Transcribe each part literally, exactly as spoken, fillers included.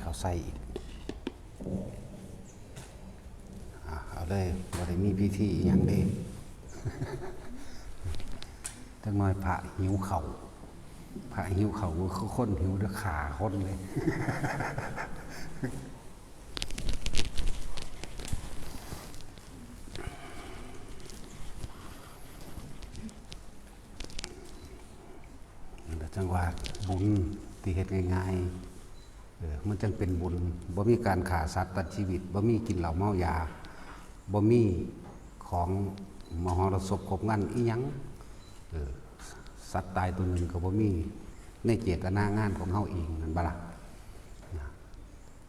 เอาใส่อีก อ่ะ เอาเลย บ่ได้มีพิธีอีหยังเด้ จักหน่อยพระหิวข้าว พระหิวข้าวก็คือคนหิวเด้อ ฆ่าคนเลย นั่นแหละจั่งว่าบุญที่เฮ็ดง่ายๆ เออ มันจั่งเป็นบุญ บ่มีการฆ่าสัตว์ตัดชีวิต บ่มีกินเหล้าเมายา บ่มีของมหรสพครบงานอิหยัง เออ สัตว์ตายตัวหนึ่งก็บ่มีในเจตนางานของเฮาเอง นั่นบ่ล่ะ นะ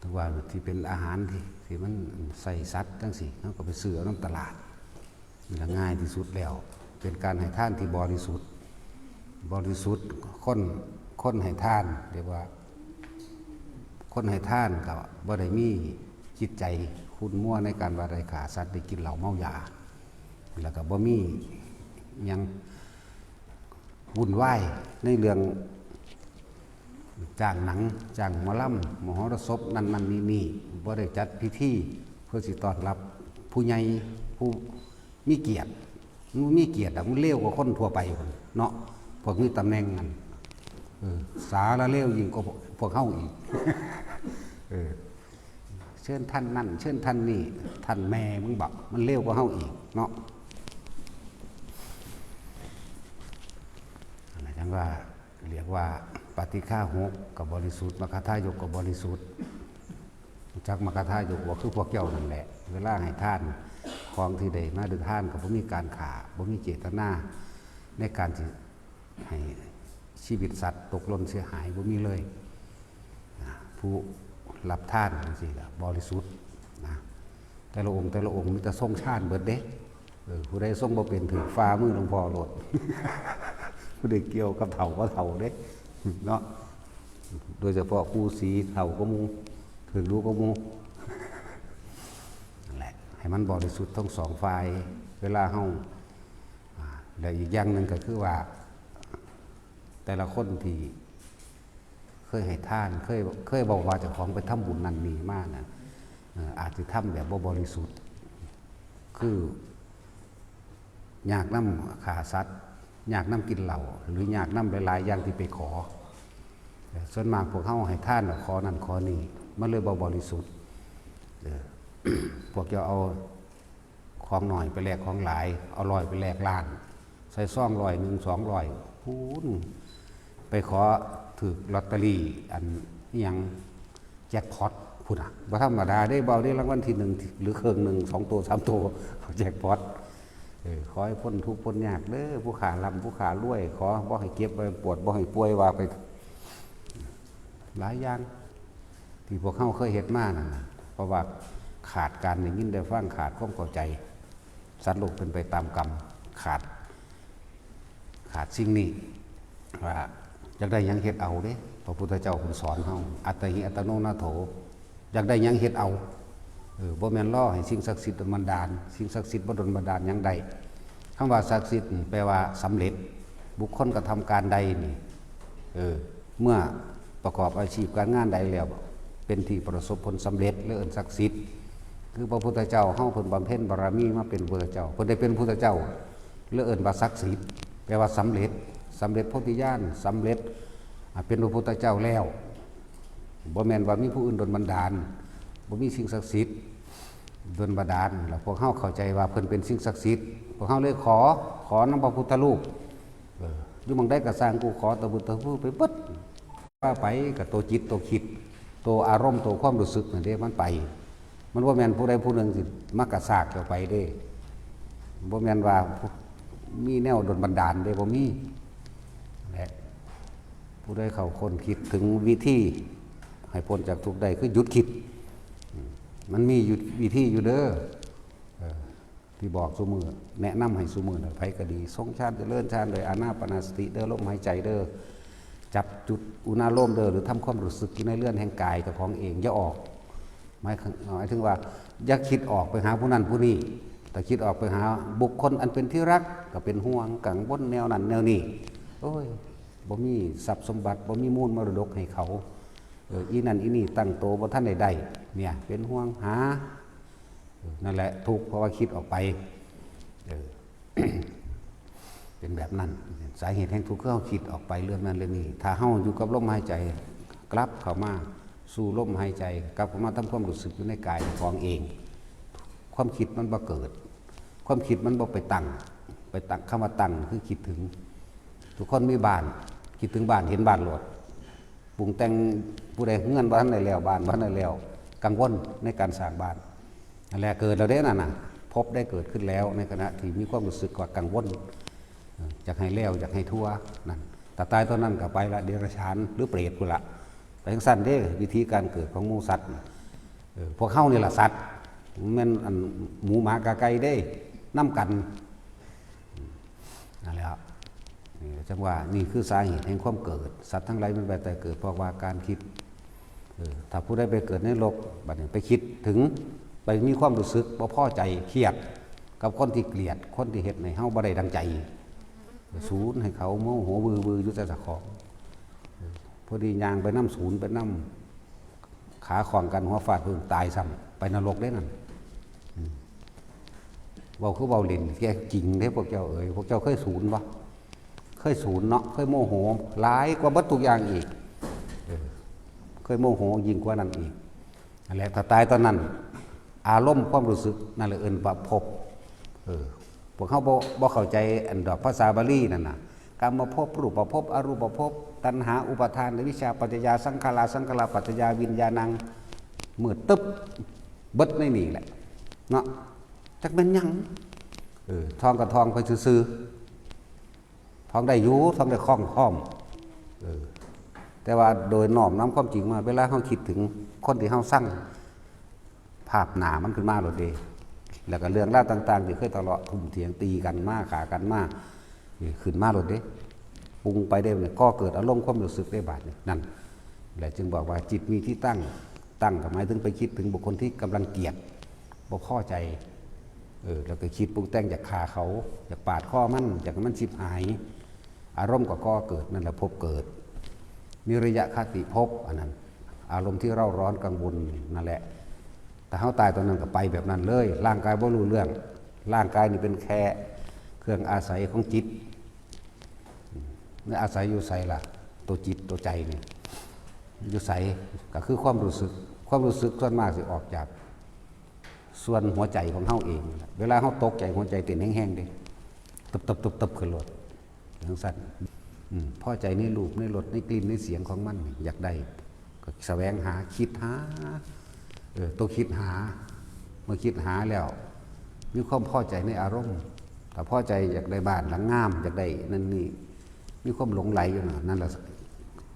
ถือว่าที่เป็นอาหารที่ ที่มันใส่สัตว์จั่งซี้ เฮาก็ไปซื้อเอานำตลาด นี่ละง่ายที่สุดแล้ว เป็นการให้ทานที่บริสุทธิ์ บริสุทธิ์ คน คนให้ทาน เรียกว่า คนให้ทานก็บ่ได้มีจิตใจขุ่นมัวในการว่าได้ฆ่าสัตว์ ได้กินเหล้าเมายา แล้วก็บ่มีหยังวุ่นวายในเรื่องจ้างหนัง จ้างหมอลำ มหรสพ นั่นนั่นนี่นี่ บ่ได้จัดพิธีเพื่อสิต้อนรับผู้ใหญ่ ผู้มีเกียรติ มันมีเกียรติอะ มันเลวกว่าคนทั่วไปพุ่นเนาะ พวกมีตำแหน่งนั่น เออ สาละเลวยิ่งกว่าพวกเฮาอีก เออ เชิญท่านนั่น เชิญท่านนี่ ท่านแม่มึงบอก มันเลวกว่าเฮาอีกเนาะ อันนั้นจั่งว่า เรียกว่าปาฏิฆาหกก็บริสุทธิ์ มัคคทายกก็บริสุทธิ์ จักมัคคทายกบ่ คือพวกเจ้านั่นแหละ เวลาให้ทาน ของที่ได้มาด้วยทานก็บ่มีการฆ่า บ่มีเจตนาในการที่ให้ชีวิตสัตว์ตกหล่นเสียหาย บ่มีเลย นะ ผู้รับทานจั่งซี้ก็บริสุทธิ์นะ แต่ละองค์ แต่ละองค์มีแต่ทรงฌานเบิดเด้ เออ ผู้ใดทรงบ่เป็น ถืกฝ่ามือหลวงพ่อโลด ผู้ใดเกี่ยวกับเฒ่าก็เฒ่าเด้ เนาะ โดยเฉพาะปู่ศรีเฒ่าก็หมู่ ถืกรู้ก็หมู่ นั่นแหละ ให้มันบริสุทธิ์ทั้งสองฝ่าย เวลาเฮา อ่า และอีกอย่างหนึ่งก็คือว่า แต่ละคนที่เคยให้ทาน เคย เคยบอกว่าเจ้าของไปทำบุญนั่นนี่มานะ เอ่อ อาจจะทำแบบบ่บริสุทธิ์ คือ อยากนำฆ่าสัตว์ อยากนำกินเหล้า หรืออยากนำหลายๆ อย่างที่ไปขอ ส่วนมากพวกเฮาให้ทานแล้วขอนั่นขอนี่ มันเลยบ่บริสุทธิ์ เออ พวกเจ้าเอาของน้อยไปแลกของหลาย เอาร้อยไปแลกล้าน ใส่ซองร้อยหนึ่ง สองร้อย พู้น ไปขอถืกลอตเตอรี่ อันอิหยัง แจ็คพอตพุ้นน่ะ บ่ธรรมดาเด้ บ่เอาเด้ รางวัลที่หนึ่ง หรือเครื่องหนึ่ง สองตัว สามตัว แจ็คพอต เออ ขอให้พ้นทุกข์พ้นยากเด้อ ผู้ข้าร่ำผู้ข้ารวย ขอบ่ให้เจ็บบ่ให้ปวด บ่ให้ป่วย ว่าไป หลายอย่าง ที่พวกเฮาเคยเฮ็ดมานั่นน่ะ เพราะว่าขาดการได้ยินได้ฟัง ขาดความเข้าใจ สัตว์โลกเป็นไปตามกรรม ขาด ขาดสิ่งนี้ ว่าอยากได้หยังเฮ็ดเอาเด้ พระพุทธเจ้าเพิ่นสอนเฮา อัตตาหิอัตตโนนาโถ อยากได้หยังเฮ็ดเอา เออ บ่แม่นรอให้สิ่งศักดิ์สิทธิ์ดลบันดาล สิ่งศักดิ์สิทธิ์บ่ดลบันดาลหยังได้ คำว่าศักดิ์สิทธิ์แปลว่าสำเร็จ บุคคลกระทำการใดนี่ เออ เมื่อประกอบอาชีพการงานใดแล้ว เป็นที่ประสบผลสำเร็จ เลยเอิ้นศักดิ์สิทธิ์ คือพระพุทธเจ้าเฮาเพิ่นบำเพ็ญบารมีมาเป็นพุทธเจ้า เพิ่นได้เป็นพุทธเจ้า เลยเอิ้นว่าศักดิ์สิทธิ์ แปลว่าสำเร็จ สำเร็จโพธิญาณ สำเร็จ อ่า เป็นพระพุทธเจ้าแล้ว บ่แม่นว่ามีผู้อื่นดลบันดาล บ่มีสิ่งศักดิ์สิทธิ์ดลบันดาล แล้วพวกเฮาเข้าใจว่าเพิ่นเป็นสิ่งศักดิ์สิทธิ์ พวกเฮาเลยขอ ขอนำพระพุทธรูป เออ อยู่หม่องใดก็สร้าง กูขอตะพุทธรูปไปเบิด ว่าไปกับตัวจิตตัวคิด ตัวอารมณ์ ตัวความรู้สึกนั่นเด้ มันไป มันบ่แม่นผู้ใดผู้หนึ่งสิมากระซากเจ้าไปเด้ บ่แม่นว่ามีแนวดลบันดาลเด้ บ่มี และผู้ใดเข้าค้นคิดถึงวิธีให้พ้นจากทุกข์ได้ คือหยุดคิด อืม มันมีอยู่วิธีอยู่เด้อ เออ ที่บอกซุมื้อ แนะนำให้ซุมื้อน่ะ ไผก็ดี ทรงฌาน เจริญฌาน โดยอานาปานสติเด้อ ลมหายใจเด้อ จับจุดอุณาโลมเด้อ หรือทำความรู้สึกอยู่ในเรือนแห่งกายเจ้าของเอง อย่าออก หมายถึง หมายถึงว่า อย่าคิดออกไปหาผู้นั้นผู้นี้ แต่คิดออกไปหาบุคคลอันเป็นที่รัก ก็เป็นห่วงกังวลแนวนั้นแนวนี้ โอ้ย บ่มีทรัพย์สมบัติ บ่มีมูลมรดกให้เขา เออ อีนั่นอีนี่ตั้งโตบ่ทันได้ได้ เนี่ย เป็นห่วงหา เออ นั่นแหละทุกข์ เพราะว่าคิดออกไป เออ เป็นแบบนั้น สาเหตุแห่งทุกข์คือเฮาคิดออกไปเรื่องนั้นเรื่องนี้ ถ้าเฮาอยู่กับลมหายใจ กลับเข้ามาสู่ลมหายใจ กลับเข้ามาทำความรู้สึกอยู่ในกายของเอง ความคิดมันบ่เกิด ความคิดมันบ่ไปตั้ง ไปตั้ง คำว่าตั้งคือคิดถึง ทุกคนมีบ้าน คิดถึงบ้าน เห็นบ้านโลด ปรุงแต่ง ผู้ใดเฮือนบ่ทันได้แล้ว บ้านบ่ทันได้แล้ว กังวลในการสร้างบ้าน นั่นแหละเกิดแล้วเด้นั่นน่ะ ภพได้เกิดขึ้นแล้ว ในขณะที่มีความรู้สึกว่ากังวล เอ่อ อยากให้แล้ว อยากให้ทั่ว นั่น ถ้าตายตอนนั้นก็ไปละ เดรัจฉาน หรือเปรตพุ้นละ ไปจั่งซั้นเด้ วิธีการเกิดของหมู่สัตว์ เออ พวกเฮานี่ล่ะสัตว์ แม่นอันหมูหมากาไก่เด้ นำกัน นั่นแหละ นี่จั่งว่า นี่คือสาเหตุแห่งความเกิด สัตว์ทั้งหลายมันไปแต่เกิด เพราะว่าการคิด เออ ถ้าผู้ใดไปเกิดในโลก บัดนี้ไปคิดถึง ไปมีความรู้สึกบ่พอใจ เครียด กับคนที่เกลียด คนที่เฮ็ดให้เฮาบ่ได้ดังใจ ศูนย์ให้เขาโมโหวือวืออยู่แต่เจ้าของ เออ พอดีย่างไปนำศูนย์ ไปนำ ขาข้องกันหัวฟาดพื้นตายซ้ำ ไปนรกเด้นั่น อืม เว้าคือเว้าเล่น แท้จริงเด้พวกเจ้าเอ๋ย พวกเจ้าเคยศูนย์บ่ เคยศูนย์เนาะ เคยโมโหหลายกว่าเบิดทุกอย่างอีก เออ เคยโมโหยิ่งกว่านั้นอีก นั่นแหละ ถ้าตายตอนนั้น อารมณ์ความรู้สึกนั่นแหละเอิ้นว่าภพ เออ พวกเฮาบ่ บ่เข้าใจอันดอกภาษาบาลีนั่นน่ะ กามภพ รูปภพ อรูปภพ ตัณหา อุปาทาน อวิชชา ปัจจยา สังขารา สังขารปัจจยา วิญญาณัง มืดตึ๊บ เบิดในนี่แหละ เนาะ จักแม่นหยัง เออ ท่องก็ท่องไปซื่อๆ ท่องได้อยู่ ท่องได้คล่องพร้อม เออ แต่ว่าโดยน้อมนำความจริงมา เวลาเฮาคิดถึงคนที่เฮาซัง ภาพหน้ามันขึ้นมาโลดเด้ แล้วก็เรื่องราวต่างๆ ที่เคยทะเลาะทุ่มเถียงตีกันมา ฆ่ากันมา นี่ขึ้นมาโลดเด้ ปรุงไปได้เนี่ย ก่อเกิดอารมณ์ความรู้สึกได้บาดนี่ นั่นแหละ จึงบอกว่าจิตมีที่ตั้ง ตั้งก็หมายถึงไปคิดถึงบุคคลที่กำลังเกลียด บ่พอใจ เออ แล้วก็คิดปรุงแต่งอยากฆ่าเขา อยากปาดคอมัน อยากให้มันฉิบหาย อารมณ์ก็ก่อเกิด นั่นแหละภพเกิด นิรยคติภพ อันนั้น อารมณ์ที่เร่าร้อนกังวลนั่นแหละ ถ้าเฮาตายตอนนั้นก็ไปแบบนั้นเลย ร่างกายบ่รู้เรื่อง ร่างกายนี่เป็นแค่เครื่องอาศัยของจิต อืม มันอาศัยอยู่ไสล่ะ ตัวจิตตัวใจนี่ อยู่ไส ก็คือความรู้สึก ความรู้สึกส่วนมากสิออกจากส่วนหัวใจของเฮาเอง เวลาเฮาตกใจหัวใจเต้นแฮงๆ เด้ ตึบๆๆๆ ขึ้นโลด จั่งซั้น อืม พอใจในรูป ในรส ในกลิ่น ในเสียงของมัน อยากได้ ก็แสวงหา คิดหา เออ ตัวคิดหา เมื่อคิดหาแล้ว มีความพอใจในอารมณ์ ถ้าพอใจอยากได้บ้านหลังงาม อยากได้นั่นนี่ มีความหลงใหลอยู่นะ นั่นแหละ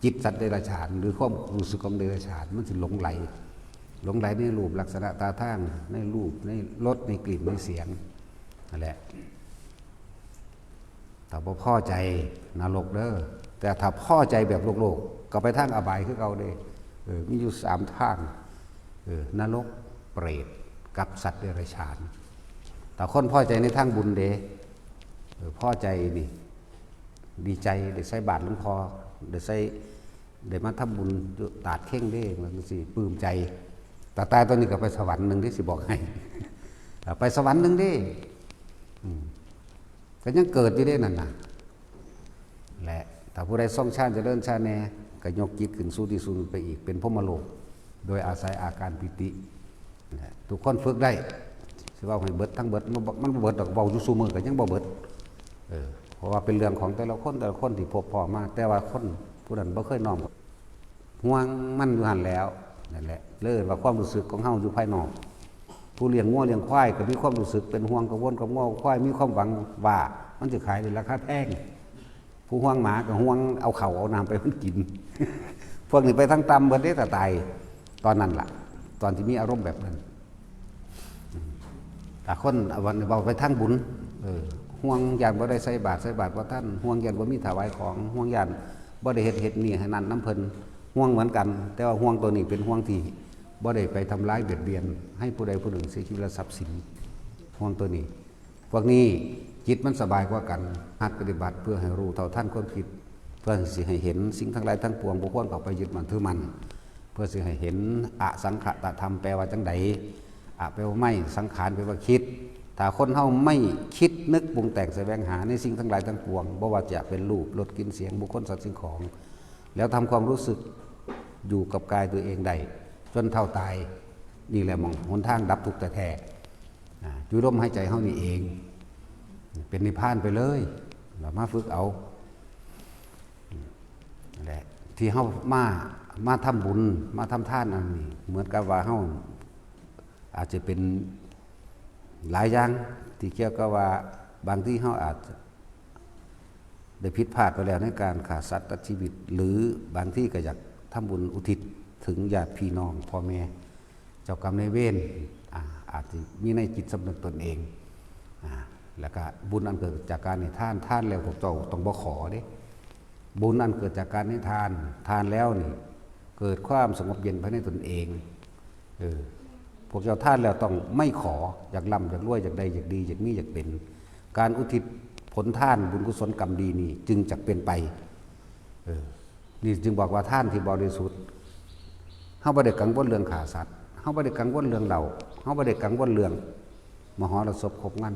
จิตสัตว์เดรัจฉาน หรือความรู้สึกของเดรัจฉาน มันสิหลงใหล หลงใหลในรูปลักษณะท่าทาง ในรูป ในรส ในกลิ่น ในเสียง นั่นแหละ ถ้าบ่พอใจนรกเด้อ แต่ถ้าพอใจแบบโลกๆ ก็ไปทางอบายคือเก่าเด้ เออ มีอยู่สามทาง เออ นรก เปรต กับสัตว์เดรัจฉาน ถ้าคนพอใจในทางบุญเด้ เออ พอใจนี่ ดีใจได้ใส่บาตรหลวงพ่อ ได้ใส่ ได้มาทำบุญตาดเข่งเด้ มันสิปลื้มใจ แต่ตายตอนนี้ก็ไปสวรรค์หนึ่งเด้ สิบอกให้ ไปสวรรค์หนึ่งเด้ อืม ก็ยังเกิดอยู่เด้นั่นน่ะ และถ้าผู้ใดทรงฌานเจริญฌานแน่ ก็ยกจิตขึ้นสู่ที่สูงไปอีก เป็นพรหมโลก โดยอาศัยอาการปีติ นะ ทุกคนฝึกได้ สิเว้าให้เบิดทั้งเบิด มันบ่ มันบ่เบิดดอก เว้าอยู่ซุมื้อก็ยังบ่เบิด เออ เพราะว่าเป็นเรื่องของแต่ละคน แต่ละคนที่พบพ้อมา แต่ว่าคนผู้นั้นบ่เคยน้อม ห่วงมันอยู่หั่นแหล้ว นั่นแหละ เลยว่าความรู้สึกของเฮาอยู่ภายนอก ผู้เลี้ยงงัวเลี้ยงควายก็มีความรู้สึกเป็นห่วงกังวลกับงัวกับควาย มีความหวังว่ามันสิขายได้ราคาแพง ผู้ห่วงหมาก็ห่วงเอาข้าวเอาน้ำไปให้มันกิน พวกนี้ไปทางต่ำเบิดเด้ ถ้าตายตอนนั้นล่ะ ตอนที่มีอารมณ์แบบนั้น ถ้าคนเอาวันเว้าไปทางบุญ เออ ห่วงย้านบ่ได้ใส่บาตร ใส่บาตรบ่ทัน ห่วงย้านบ่มีถวายของ ห่วงย้านบ่ได้เฮ็ด เฮ็ดนี่ให้นั่นนำเพิ่น ห่วงเหมือนกัน แต่ว่าห่วงตัวนี้เป็นห่วงที่บ่ได้ไปทำร้ายเบียดเบียน ให้ผู้ใดผู้หนึ่งเสียชีวิตและทรัพย์สิน ห่วงตัวนี้ พวกนี้จิตมันสบายกว่ากัน หัดปฏิบัติเพื่อให้รู้เท่าทันความคิด เพื่อสิให้เห็นสิ่งทั้งหลายทั้งปวงบ่ควรเข้าไปยึดมั่นถือมั่น เพื่อสิให้เห็นอสังขตธรรมแปลว่าจังใด อะแปลว่าไม่ สังขารแปลว่าคิด ถ้าคนเฮาไม่คิดนึกปรุงแต่งแสวงหาในสิ่งทั้งหลายทั้งปวง บ่ว่าจะเป็นรูป รส กลิ่น เสียง บุคคล สัตว์ สิ่งของ แล้วทำความรู้สึกอยู่กับกายตัวเองได้ จนเฒ่าตาย นี่แหละหม่องหนทางดับทุกข์แท้ๆ อ่า อยู่ลมหายใจเฮานี่เอง เป็นนิพพานไปเลย เรามาฝึกเอา และที่เฮามา มาทำบุญ มาทำทานอันนี้ เหมือนกับว่าเฮาอาจจะเป็นหลายอย่างที่เกี่ยวกับว่า บางทีเฮาอาจจะได้ผิดพลาดไปแล้วในการฆ่าสัตว์ตัดชีวิต หรือบางทีก็อยากทำบุญอุทิศถึงญาติพี่น้องพ่อแม่ เจ้ากรรมนายเวร อ่า อาจจะมีในจิตสำนึกตนเอง อ่า แล้วก็บุญอันเกิดจากการให้ทาน ทานแล้วพวกเจ้าต้องบ่ขอเด้ บุญอันเกิดจากการให้ทาน ทานแล้วนี่ เกิดความสงบเย็นภายในตนเอง เออ พวกเจ้าทานแล้วต้องไม่ขอ อยากร่ำอยากรวย อยากได้อยากดี อยากมีอยากเป็น การอุทิศผลทานบุญกุศลกรรมดีนี่จึงจะเป็นไป เออ นี่จึงบอกว่าทานที่บริสุทธิ์ เฮาบ่ได้กังวลเรื่องฆ่าสัตว์ เฮาบ่ได้กังวลเรื่องเหล้า เฮาบ่ได้กังวลเรื่องมหรสพครบงาน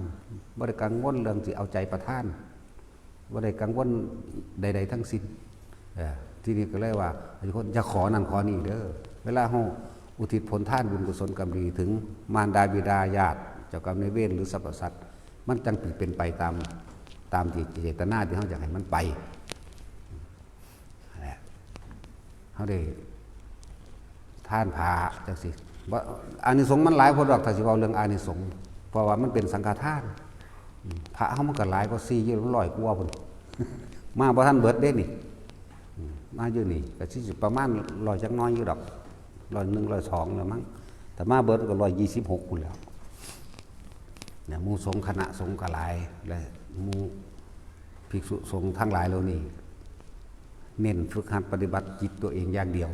บ่ได้กังวลเรื่องสิเอาใจประทาน บ่ได้กังวลใดๆทั้งสิ้น เออ ทีนี้ก็เลยว่า ทุกคนอย่าขอนั่นขอนี่เด้อ เวลาเฮาอุทิศผลทานบุญกุศลกรรมดีถึงมารดาบิดาญาติ เจ้ากรรมนายเวรหรือสรรพสัตว์ มันจังสิเป็นไปตาม ตามที่เจตนาที่เฮาอยากให้มันไป นั่นแหละ เฮาได้ทานพระจังซี่ บ่ อานิสงส์มันหลายโพดดอก ถ้าสิเว้าเรื่องอานิสงส์ เพราะว่ามันเป็นสังฆทาน อืม พระเฮามันก็หลายกว่าสี่อยู่ ร้อยกว่าพุ้น มาบ่ทันเบิดเด้นี่ อืม มาอยู่นี่ก็สิประมาณร้อยจักหน่อยอยู่ดอก ร้อยหนึ่ง ร้อยสองแล้วมั้ง แต่มาเบิดก็ร้อยยี่สิบหกพุ้นแล้ว เนี่ย หมู่สงฆ์คณะสงฆ์ก็หลาย และหมู่ภิกษุสงฆ์ทั้งหลายเหล่านี้ เน้นฝึกหัดปฏิบัติจิตตัวเองอย่างเดียว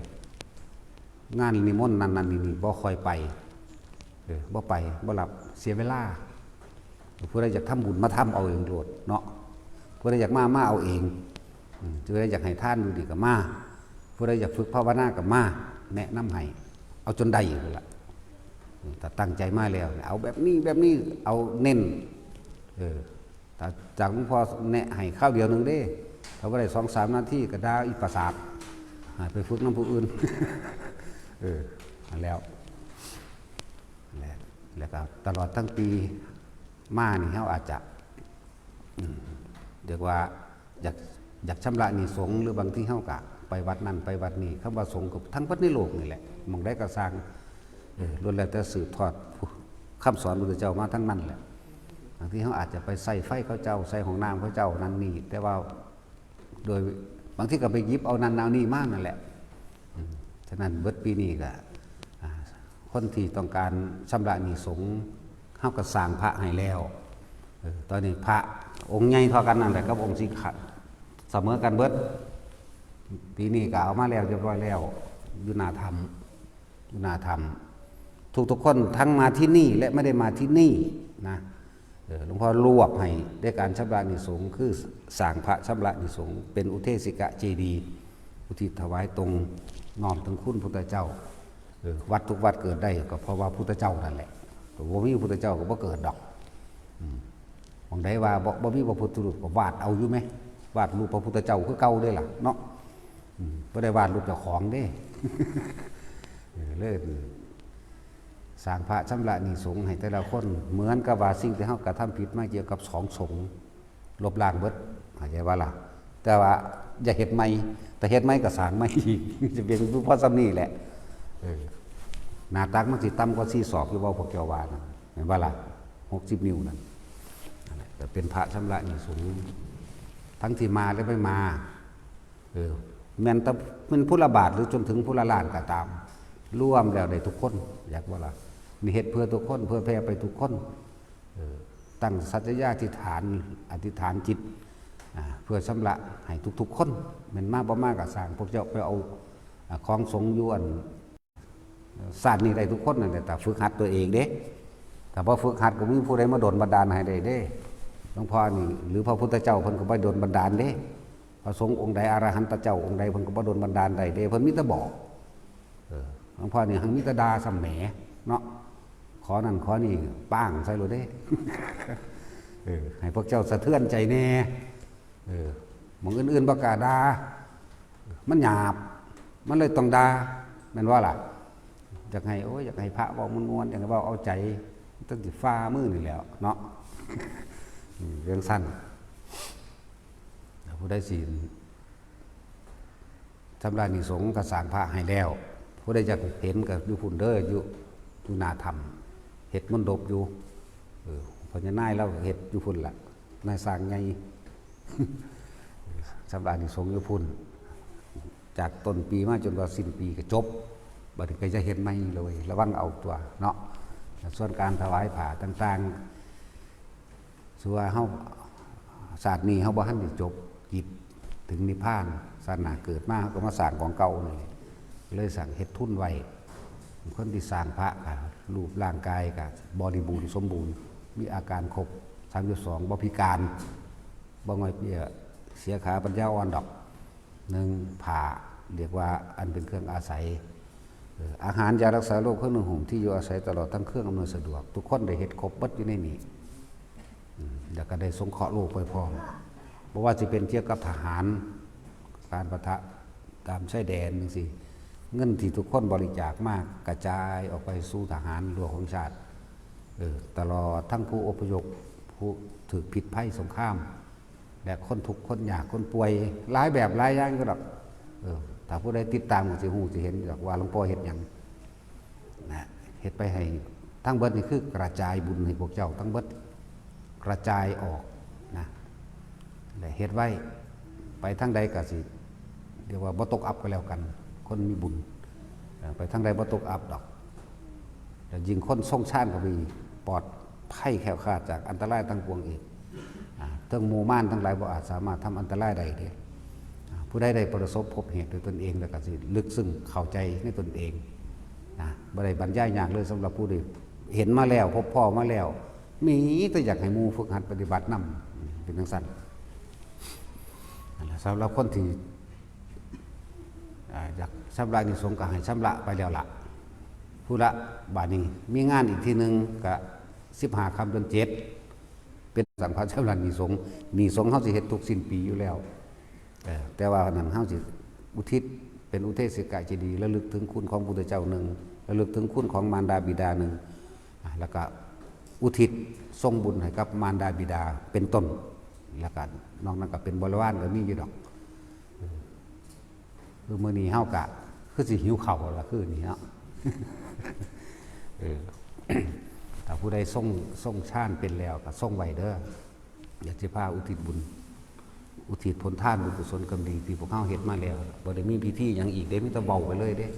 งานนิมนต์นั่นนั่นนี่นี่บ่ค่อยไป เออ บ่ไป บ่รับ เสียเวลา ผู้ใดอยากทำบุญมาทำเอาเองโลดเนาะ ผู้ใดอยากมา มาเอาเอง อืม ผู้ใดอยากให้ทานอยู่นี่ก็มา ผู้ใดอยากฝึกภาวนาก็มา แนะนำให้ เอาจนได้อยู่ล่ะ อืม ถ้าตั้งใจมาแล้วเนี่ย เอาแบบนี้ แบบนี้ เอาเน้น เออ ถ้าจากหลวงพ่อแนะให้คราวเดียวหนึ่งเด้ ถ้าบ่ได้สองสามนาทีก็ด่าอีปราสาท ให้ไปฝึกนำผู้อื่น เออ นั่นแล้ว และ แล้วก็ตลอดทั้งปีมานี่ เฮาอาจจะ อืม เรียกว่าอยาก อยากชำระหนี้สงฆ์ หรือบางทีเฮาก็ไปวัดนั่นไปวัดนี้ คำว่าสงฆ์ก็ทั้งหมดในโลกนี่แหละ หม่องใดก็ซ่าง เออ ล้วนแล้วแต่สืบทอดคำสอนพระพุทธเจ้ามาทั้งนั้นแหละ บางทีเฮาอาจจะไปใส่ไฟเขาเจ้า ใส่ห้องน้ำเขาเจ้านั่นนี่ แต่ว่าโดย บางทีก็ไปหยิบเอานั่นเอานี่มานั่นแหละ อืม ฉะนั้นเบิดปีนี้ก็ อ่า คนที่ต้องการชำระหนี้สงฆ์ เฮาก็สร้างพระให้แล้ว เออ ตอนนี้พระองค์ใหญ่เท่ากันนั่นแหละกับองค์สิขะ เสมอกันเบิด ปีนี้ก็เอามาแล้วเรียบร้อยแล้ว อยู่หน้าถ้ำ อยู่หน้าถ้ำ ทุกๆคนทั้งมาที่นี่และไม่ได้มาที่นี่นะ เออ หลวงพ่อรวบให้ได้การชำระหนี้สงฆ์ คือสร้างพระชำระหนี้สงฆ์ เป็นอุเทสิกะเจดีย์ อุทิศถวายตรงน้อมถึงคุณพุทธเจ้า เออ วัดทุกวัดเกิดได้ก็เพราะว่าพุทธเจ้านั่นแหละ ถ้าบ่มีพุทธเจ้าก็บ่เกิดดอก อืม หม่องใดว่าบ่ บ่มีพระพุทธรูปก็วาดเอาอยู่ไหม วาดรูปพระพุทธเจ้าคือเก่าเด้ล่ะเนาะ อืม บ่ได้วาดรูปเจ้าของเด้ เออ เลยสร้างพระชำระหนี้สงฆ์ให้แต่ละคน เหมือนกับว่าสิ่งที่เฮากระทำผิดมาเกี่ยวกับสองสงฆ์ ลบล้างเบิด เข้าใจบ่ล่ะ แต่ว่าอย่าเฮ็ดใหม่ ถ้าเฮ็ดใหม่ก็สร้างใหม่อีก จะเป็นอยู่พอส่ำนี้แหละ เออ หน้าตักมันสิต่ำกว่าสี่ศอกอยู่บ่ พวกเจ้าว่านั่น แม่นบ่ล่ะ หกสิบ นิ้วนั่น นั่นแหละ ก็เป็นพระชำระหนี้สงฆ์ ทั้งที่มาและไม่มา เออ แม่นแต่ แม่นผู้ละบาทหรือจนถึงผู้ละล้านก็ตาม รวมแล้วได้ทุกคน อยากบ่ล่ะ นี่เฮ็ดเพื่อทุกคน เพื่อแผ่ไปทุกคน เออ ตั้งสัจจยาธิษฐาน อธิษฐานจิต อ่า เพื่อชำระให้ทุกๆคน แม่นมาบ่มาก็ซ่าง พวกเจ้าไปเอา อ่า ของสงฆ์อยู่อัน ชาตินี้ได้ทุกคนนั่นแหละ แต่ฝึกหัดตัวเองเด้ ถ้าบ่ฝึกหัดก็มีผู้ใดมาดลบันดาลให้ได้เด้ หลวงพ่อนี่ หรือพระพุทธเจ้าเพิ่นก็บ่ดลบันดาลเด้ พระสงฆ์องค์ใด อรหันตเจ้าองค์ใด เพิ่นก็บ่ดลบันดาลได้เด้ เพิ่นมีแต่บอก เออ หลวงพ่อนี่หังมีแต่ด่าซ้ำแหมเนาะ ขอนั่นขอนี่ป้างใส่โลดเด้ เออ ให้พวกเจ้าสะเทือนใจแน่ เออ หม่องอื่นๆบ่กล้าด่า มันหยาบ มันเลยต้องด่า แม่นบ่ล่ะ อยากให้ โอ้ย อยากให้พระเว้าม่วนๆ อยากให้เว้าเอาใจ ตั้งสิฝ่ามือนี่แหล้วเนาะ อืม เรื่องสั้น ผู้ใดสิ ชำระหนี้สงฆ์ก็สร้างพระให้แล้ว ผู้ใดอยากเห็นก็อยู่พุ้นเด้อ อยู่ อยู่หน้าถ้ำ เฮ็ดมณฑปอยู่ เออ พญานายเราก็เฮ็ดอยู่พุ้นล่ะ นายสร้างใหญ่ ชำระหนี้สงฆ์อยู่พุ้น จากต้นปีมาจนว่าสิ้นปีก็จบ บัดนี้ก็จะเฮ็ดใหม่เลย ระวังเอาตัวเนาะ ส่วนการถวายผ้าต่างๆ ถือว่าเฮา ชาตินี้เฮาบ่ทันได้จบกิจถึงนิพพาน ชาติหน้าเกิดมาเฮาก็มาสร้างของเก่านี่แหละ เลยสร้างเฮ็ดทุนไว้ คนที่สร้างพระก็รูปร่างกายก็บริบูรณ์สมบูรณ์ มีอาการครบ สามสิบสอง บ่พิการ บ่ง่อยเปี้ย เสียขาปัญญาอ่อนดอก หนึ่ง ผ้า เรียกว่าอันเป็นเครื่องอาศัย เอ่อ อาหาร ยารักษาโรค เครื่องนุ่งห่ม ที่อยู่อาศัย ตลอดทั้งเครื่องอำนวยสะดวก ทุกคนได้เฮ็ดครบเบิดอยู่ในนี้ อืม แล้วก็ได้สงเคราะห์โลกไปพร้อม บ่ว่าสิเป็นเกี่ยวกับทหาร การปะทะตามชายแดนจังซี้ เงินที่ทุกคนบริจาคมากระจายออกไปสู่ทหารหลวงของชาติ เออ ตลอดทั้งผู้อพยพ ผู้ถูกพิษภัยสงคราม และคนทุกข์คนยากคนป่วย หลายแบบหลายอย่างอยู่ดอก เออ ถ้าผู้ใดติดตามก็สิฮู้สิเห็นดอกว่าหลวงพ่อเฮ็ดหยัง นะ เฮ็ดไปให้ทั้งเบิดนี่คือกระจายบุญให้พวกเจ้าทั้งเบิด กระจายออกนะ และเฮ็ดไว้ ไปทางใดก็สิ เรียกว่าบ่ตกอับก็แล้วกัน คนมีบุญ เอ่อ ไปทางใดบ่ตกอับดอก แล้วยิ่งคนทรงฌานก็มีปลอดภัยแคล้วคลาดจากอันตรายทั้งปวงอีก อ่า เทิงหมู่มารทั้งหลายบ่อาจสามารถทำอันตรายได้เด้ อ่า ผู้ใดได้ประสบพบเหตุด้วยตนเองแล้วก็สิลึกซึ้งเข้าใจในตนเองนะ บ่ได้บรรยายยากเลยสำหรับผู้ที่เห็นมาแล้ว พบพ้อมาแล้ว มีแต่อยากให้หมู่ฝึกหัดปฏิบัตินำ เป็นจังซั่น นั่นแหละ สำหรับคนที่ อ่า อยากชำระหนี้สงฆ์ก็ให้ชำระไปแล้วล่ะ ผู้ละ บาดนี้มีงานอีกทีหนึ่งก็สิบห้าค่ำเดือนเจ็ด เป็นสังฆาชำระหนี้สงฆ์ หนี้สงฆ์เฮาสิเฮ็ดทุกสิ้นปีอยู่แล้ว เออ แต่ว่านั้นเฮาสิอุทิศเป็นอุเทสิกะเจดีย์ ระลึกถึงคุณของพุทธเจ้าหนึ่ง ระลึกถึงคุณของมารดาบิดาหนึ่ง อ่ะ แล้วก็อุทิศส่งบุญให้กับมารดาบิดาเป็นต้น แล้วก็นอกนั้นก็เป็นบริวารก็มีอยู่ดอก เออ คือมื้อนี้เฮากะคือสิหิวข้าวล่ะ คือนี่เนาะ เออ ถ้าผู้ใดทรง ทรงฌานเป็นแล้วก็ทรงไว้เด้อ อยากสิพาอุทิศบุญ อุทิศผลทานบุญกุศลกรรมดีที่พวกเฮาเฮ็ดมาแล้ว บ่ได้มีพิธีหยังอีกเด้ มีแต่เว้าไปเลยเด้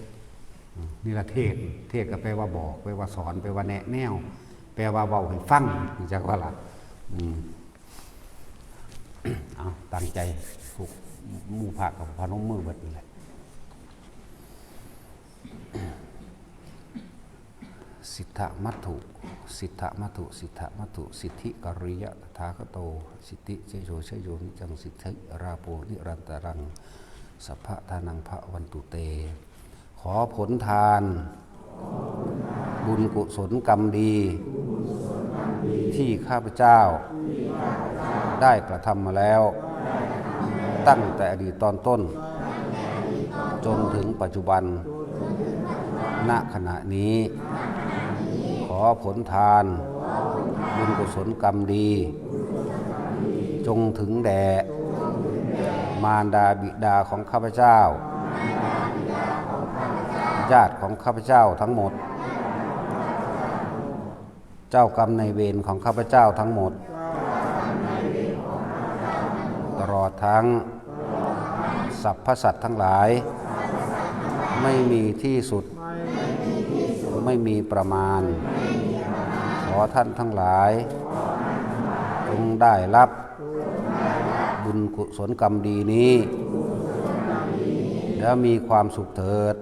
อืม นี่ล่ะเทศน์ เทศน์ก็แปลว่าบอก แปลว่าสอน แปลว่าแนะแนว แปลว่าเว้าให้ฟัง รู้จักว่าล่ะ อืม เอา ตั้งใจ พวกหมู่พระก็พนมมือเบิดนี่แหละ สิทธมัตถุ สิทธมัตถุ สิทธมัตถุ สิทธิกริยะตถาคโต สิทธิเชโยเชโยนิจัง สิทธิราโปนิรันตรัง สัพพะทานังพระวันตุเต ขอผลทาน บุญกุศลกรรมดี ที่ข้าพเจ้า ได้กระทำมาแล้ว ตั้งแต่อดีตตอนต้น จนถึงปัจจุบัน ณ ขณะนี้ ขอผลทาน บุญกุศลกรรมดี จงถึงแด่ มารดาบิดาของข้าพเจ้า ญาติของข้าพเจ้าทั้งหมด เจ้ากรรมนายเวรของข้าพเจ้าทั้งหมด ตลอดทั้งสรรพสัตว์ทั้งหลาย ไม่มีที่สุด ไม่มีประมาณ ขอท่านทั้งหลาย จงได้รับบุญกุศลกรรมดีนี้ แล้วมีความสุขเถิด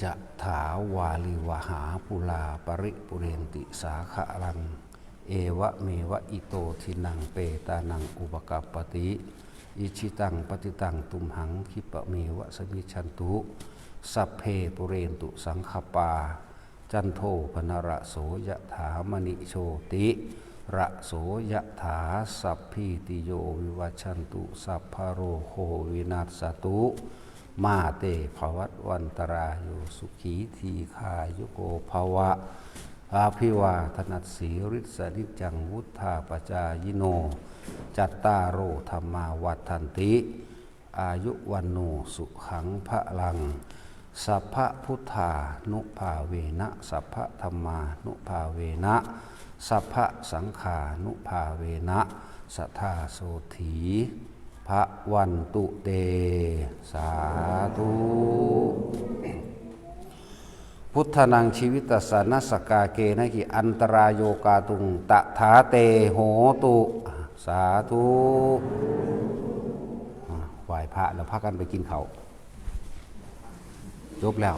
ยะถาวาลิวหาปุราปริปุเรนติสาคะลัง เอวะเมวะอิโตทินังเปตานังอุปกัปปติ อิชิตังปฏิตังตุมหัง คิปะเมวะสมิชชันตุ สัพเพปุเรนตุสังคปา จันโทปนระโสยะถามณิโชติระโสยะถา สัพพีติโยวิวัชชันตุ สัพพะโรโควินัสสตุ มาเตภวัตวันตรายโย สุขีทีคายุโกภวะ อาภิวาทนัสสีริสนิจจังวุธาปจายิโน จัตตาโรธรรมาวัฏฐันติ อายุวันโนสุขังพลัง สัพพะพุทธานุภาเวนะ สัพพะธรรมานุภาเวนะ สัพพะสังฆานุภาเวนะ สทาโสถีพระวันตุเต สาธุ พุทธานังชีวิตสานัสกาเกนะกิอันตรายโยกาตุงตถาเตโหตุ สาธุ อ่า ไหว้พระแล้วพากันไปกินข้าว จบแล้ว